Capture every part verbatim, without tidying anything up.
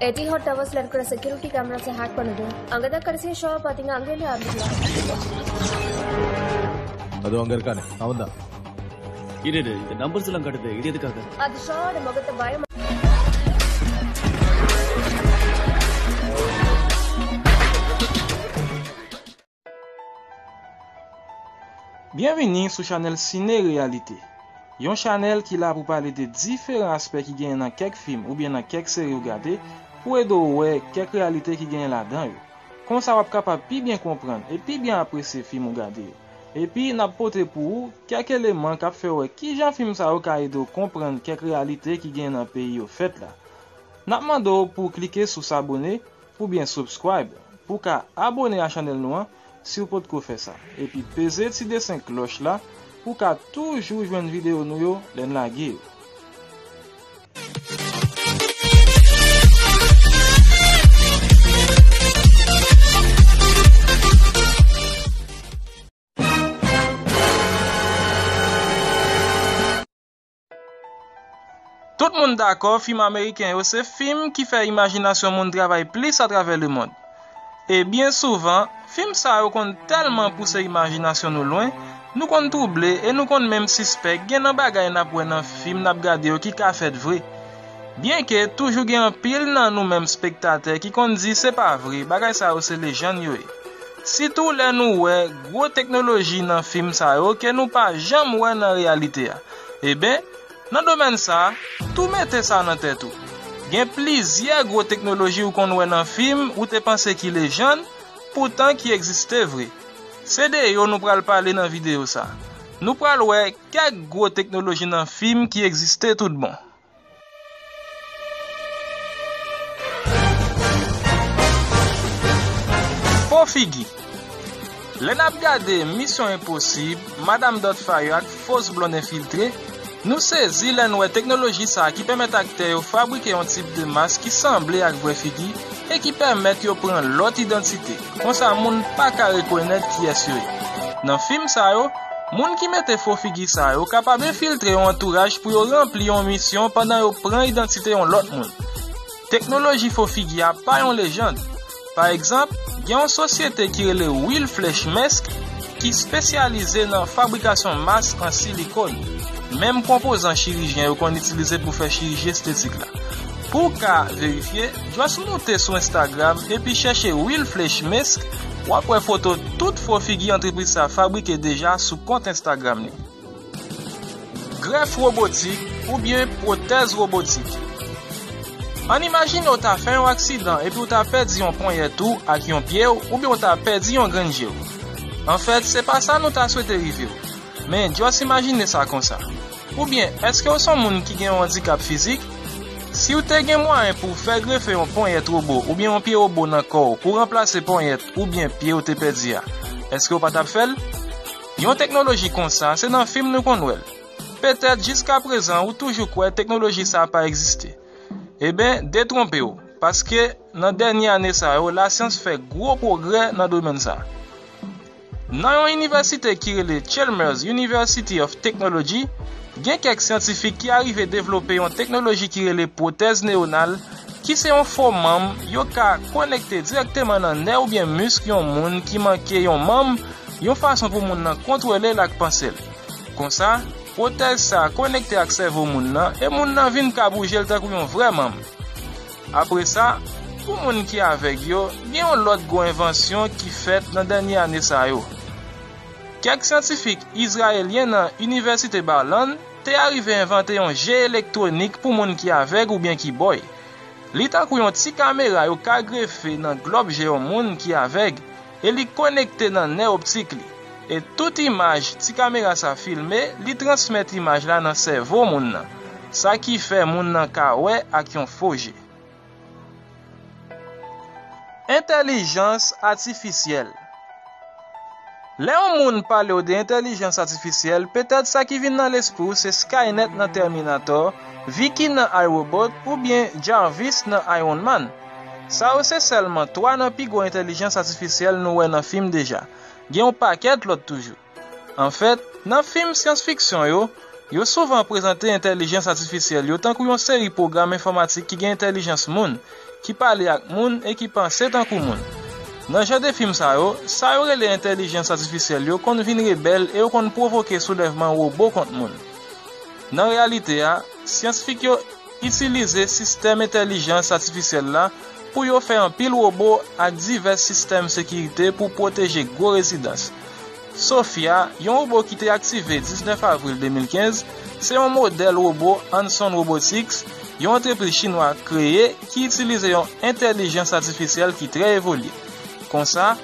ఎటీహాడ్ టవర్స్ ల ఇరుకున్న సెక్యూరిటీ కెమెరాస్ ని హ్యాక్ పనుడు అంగద కరిసే షో పాతింగ అంగేనే ఆర్మికుల. ಅದು ಹಂಗಾರೆ ಕಾನೆ ಅವಂದ இது இது நம்பர்ஸ் எல்லாம் கட்டுது இது எதுக்காக? అది షో ఆడ మొగత భయం. Byenvini sou chanèl Sine Reyalite, yon chanèl ki la pou pale de diferan aspè ki genyen nan kèk fim oubyen nan kèk seri ou gade pou ede w wè kèk reyalite ki genyen ladan yo. Konsa w ap kapab pi byen konprann e pi byen apresye fim ou gade yo. Epi n ap pote pou ou kèk eleman k ap fè w wè kijan fim sa yo ka ede w konprann kèk reyalite ki genyen nan peyi yo fèt la. N ap mande w pou w klike sou sabone oubyen subscribe pou w ka abone a chanèl nou an si w potko fè sa. Epi peze ti desen klòch la pou w ka toujou jwenn videyo nou yo lè n lage yo. Tout moun dakò fim ameriken yo se fim ki fè imajinasyon moun travay plis atravè lemonn. E byen souvan, fim sa yo konn tèlman pouse imajinasyon nou lwen, nou konn twouble e nou konn menm sispèk gen nan bagay n ap wè nan fim n ap gade yo ki ka fèt vre. Byenke toujou gen anpil nan nou menm spektatè ki konn di se pa vre, bagay sa yo se lejann yo ye. Sitou lè nou wè gwo teknoloji nan fim sa yo ke nou pa janm wè nan reyalite a. Eben, nan domèn sa a, tou mete sa nan tèt ou. Gen plizyè gwo teknoloji ou konn wè nan fim ou te panse ki lejann, poutan ki egziste vre. Se de yo nou pral pale nan videyo sa. Nou pral wè kèk gwo teknoloji nan fim ki egziste tout bon. Fo figi. Lè n ap gade Misyon Enposib, Madam Doubtfire ak Fausse Blonde Enfiltre, nou sezi lè n wè teknoloji sa a ki pèmèt aktè yo fabrike yon tip de mas ki sanble ak vrè figi e ki pèmèt yo pran lòt idantite. Konsa moun pa ka rekonèt kiyès yo ye. Nan fim sa yo, moun ki mete fo figi sa yo kapab enfiltre yon antouraj pou yo ranpli yon misyon pandan yo pran idantite yon lòt moun. Teknoloji fo figi a pa yon lejann. Pa egzanp, gen yon sosyete ki rele Will Flesh Mask ki espesyalize nan fabrikasyon mas an silikòn, menm konpozan chirijyen yo konn itilize pou fè chiriji estetik la. Pou w ka verifye, just moute sou Instagram epi chèche Will Flesh Mask, w ap wè foto tout fo figi antrepriz sa fabrike deja sou kont Instagram li. Grèf wobotik oubyen pwotèz wobotik. Ann imajine w ta fè yon aksidan epi w ta pèdi yon ponyèt ou ak yon pye w oubyen w ta pèdi yon grenn je w. Anfèt, se pa sa nou ta swete rive w. Men, just imajine sa konsa. Oubyen, èske w se yon moun ki gen yon andikap fizik? Si w te gen mwayen pou w fè grefe yon ponyèt wobo oubyen yon pye wobo nan kò w pou ranplase ponyèt oubyen pye w te pèdi a, èske w pa t ap fè l? Yon teknoloji konsa, se nan fim nou konn wè l. Petèt jiskaprezan ou toujou kwè teknoloji sa a pa egziste. Eben, detwonpe w, paske nan dènye ane sa yo, lasyans fè gwo pwogrè nan domèn sa a. Nan yon inivèsite ki rele Chalmers University of Technology, gen kèk syantifik ki arive devlope yon teknoloji ki rele pwotèz newonal, ki se yon fo manm yo ka konekte dirèkteman nan nè oubyen misk yon moun ki manke yon manm, yon fason pou moun nan kontwole l ak panse l. Konsa, pwotèz sa a konekte ak sèvo moun nan e moun nan vin ka bouje l tankou yon vrè manm. Apre sa, pou moun ki avèg yo, gen yon lòt gwo envansyon ki fèt nan dènye ane sa yo. Kèk syantifik izrayelyen nan Inivèsite Bar-Ilan te arive envante yon je elektwonik pou moun ki avèg oubyen ki bòy. Li tankou yon ti kamera yo ka grefe nan glòb je yon moun ki avèg e li konekte nan nè optik li. E tout imaj ti kamera sa filme, li transmèt imaj la nan sèvo moun nan. Sa ki fè moun nan ka wè ak yon fo je. Entèlijans atifisyèl. Lè yon moun pale w de entèlijans atifisyèl, petèt sa ki vin nan lespri w se Skynet nan Terminator, Vicky nan iRobot oubyen Jarvis nan Iron Man. Sa yo se sèlman twa nan pi gwo entèlijans atifisyèl nou wè nan fim deja. Gen yon pakèt lòt toujou. Anfèt, nan fim syans fiksyon yo, yo souvan prezante entèlijans atifisyèl yo tankou yon seri pwogram enfòmatik ki gen entèlijans moun, ki pale ak moun e ki panse tankou moun. Nan jan de fim sa yo, sa yo rele entèlijans atifisyèl yo konn vin rebèl e yo konn pwovoke soulèvman wobo kont moun. Nan reyalite a, syantifik yo itilize sistèm entèlijans atifisyèl la pou yo fè anpil wobo ak divès sistèm sekirite pou pwoteje gwo rezidans. Sophia, yon wobo ki te aktive diznèf avril de mil kenz, se yon modèl wobo Hanson Robotics, yon antrepriz chinwa, kreye ki itilize yon entèlijans atifisyèl ki trè evolye. Konsa,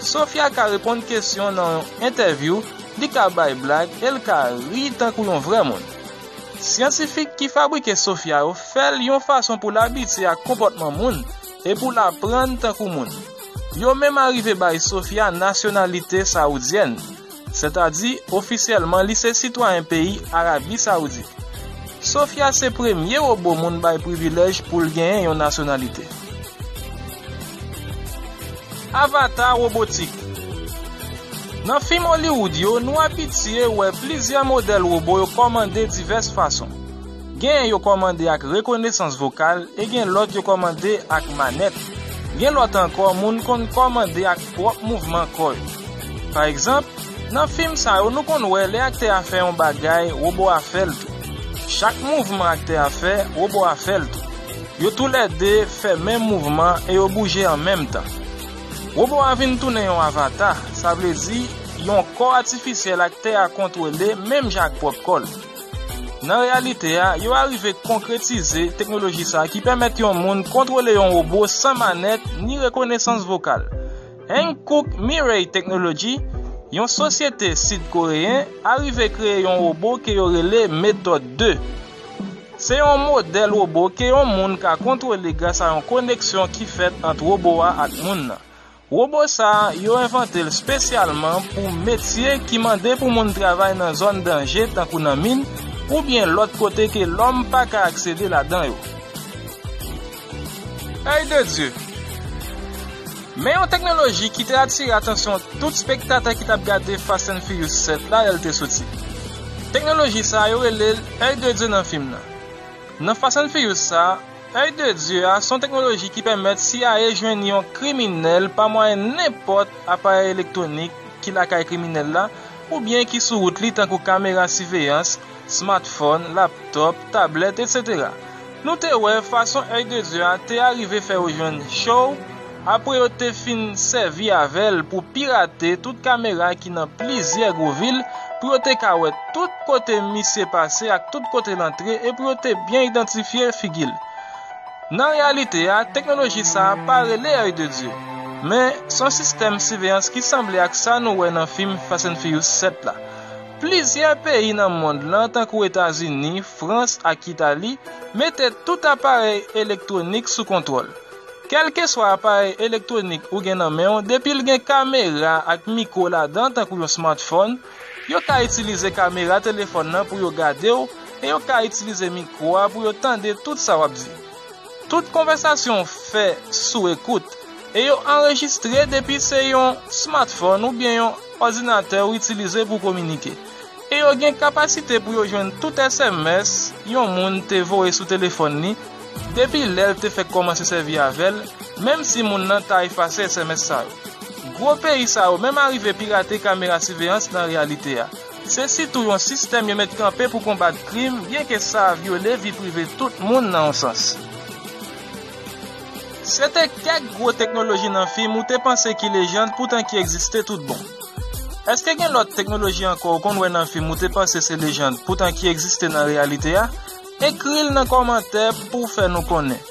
Sophia ka reponn kesyon nan yon entèvyou, li ka bay blag e l ka ri tankou yon vrè moun. Syantifik ki fabrike Sophia yo fè l yon fason pou l abitye ak konpòtman moun e pou l aprann tankou moun. Yo menm arive bay Sophia nasyonalite saoudyèn, sètadi ofisyèlman li se sitwayen peyi Arabi Saoudit. Sophia se premye wobo moun bay privilèj pou l genyen yon nasyonalite. Avatar wobotik. Nan fim Hollywood yo, nou abitye wè plizyè modèl wobo yo kòmande divès fason. Gen yo kòmande ak rekonesans vokal e gen lòt yo kòmande ak manèt. Gen lòt ankò, moun konn kòmande ak pwòp mouvman kò yo. Pa egzanp, nan fim sa yo, nou konn wè lè aktè a fè yon bagay, wobo a fè l tou. Chak mouvman aktè a fè, wobo a fè l tou. Yo toulède fè menm mouvman e yo bouje an menm tan. Wobo a vin tounen yon avata, sa vle di yon kò atifisyèl aktè a kontwole menm jan ak pwòp kò l. Nan reyalite a, yo arive konkretize teknoloji sa a ki pèmèt yon moun kontwole yon wobo san manèt ni rekonesans vokal. Hankook Mirai Technology, yon sosyete sid koreyen, arive kreye yon wobo ke yo rele Method de. Se yon modèl wobo ke yon moun ka kontwole gras a yon koneksyon ki fèt ant wobo a ak moun nan. Wobo sa a, yo envante l espesyalman pou metye ki mande pou moun travay nan zòn danje tankou nan min, oubyen lòt kote ke lòm pa ka aksede ladan yo. Œil de Dieu. Men yon teknoloji ki te atire atansyon tout spektatè ki t ap gade Fast and Furious sèt la lè l te soti. Teknoloji sa a, yo rele l Œil de Dieu nan fim nan. Nan Fast and Furious sa a, Œil de Dieu a se yon teknoloji ki pèmèt C I A jwenn yon kriminèl pa mwayen nenpòt aparèy elektwonik ki lakay kriminèl la, oubyen ki sou wout li, tankou kamera siveyans, smartphone, laptop, tablèt, etsetera. Nou te wè fason Œil de Dieu a te arive fè yo jwenn show, apre yo te fin sèvi avè l pou pirate tout kamera ki nan plizyè gwo vil, pou yo te ka wè tout kote misye pase ak tout kote l antre e pou yo te byen idantifye figi l. Nan reyalite a, teknoloji sa a pa rele Œil de Dieu, men se yon sistèm siveyans ki sanble ak sa nou wè nan fim Fast and Furious sèt la. Plizyè peyi nan mond lan, tankou Etazini, Frans ak Itali, mete tout aparèy elektwonik sou kontwòl. Kèlkeswa aparèy elektwonik ou gen nan men w, depi l gen kamera ak mikwo ladan, tankou yon smartphone, yo ka itilize kamera telefòn nan pou yo gade w, e yo ka itilize mikwo a pou yo tande tout sa w ap di. Tout konvèsasyon w fè sou ekout, e yo anrejistre depi se yon smartphone oubyen yon òdinatè ou itilize pou w kominike. E yo gen kapasite pou yo jwenn tout S M S yon moun te voye sou telefòn li, depi lè l te fèk kòmanse sèvi avè l, menm si moun nan ta efase S M S sa yo. Gwo peyi sa yo menm arive pirate kamera siveyans nan reyalite a. Se sitou yon sistèm yo met kanpe pou konbat krim, byenke sa vyole vi prive tout moun nan yon sans. Se te kèk gwo teknoloji nan fim ou te panse ki lejann poutan ki egziste tout bon. Èske gen lòt teknoloji ankò ou konn wè nan fim ou te panse se lejann poutan ki egziste nan reyalite a? Ekri l nan kòmantè pou w fè nou konnen.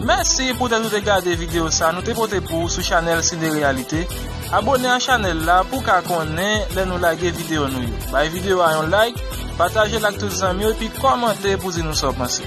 Mèsi poutèt ou te gade videyo sa a nou te pote pou ou sou chanèl Sine Reyalite. Abòne a chanèl la pou w ka konnen lè nou lage videyo nou yo. Bay videyo a yon like, pataje l ak tout zanmi w epi kòmante pou di nou sa w panse.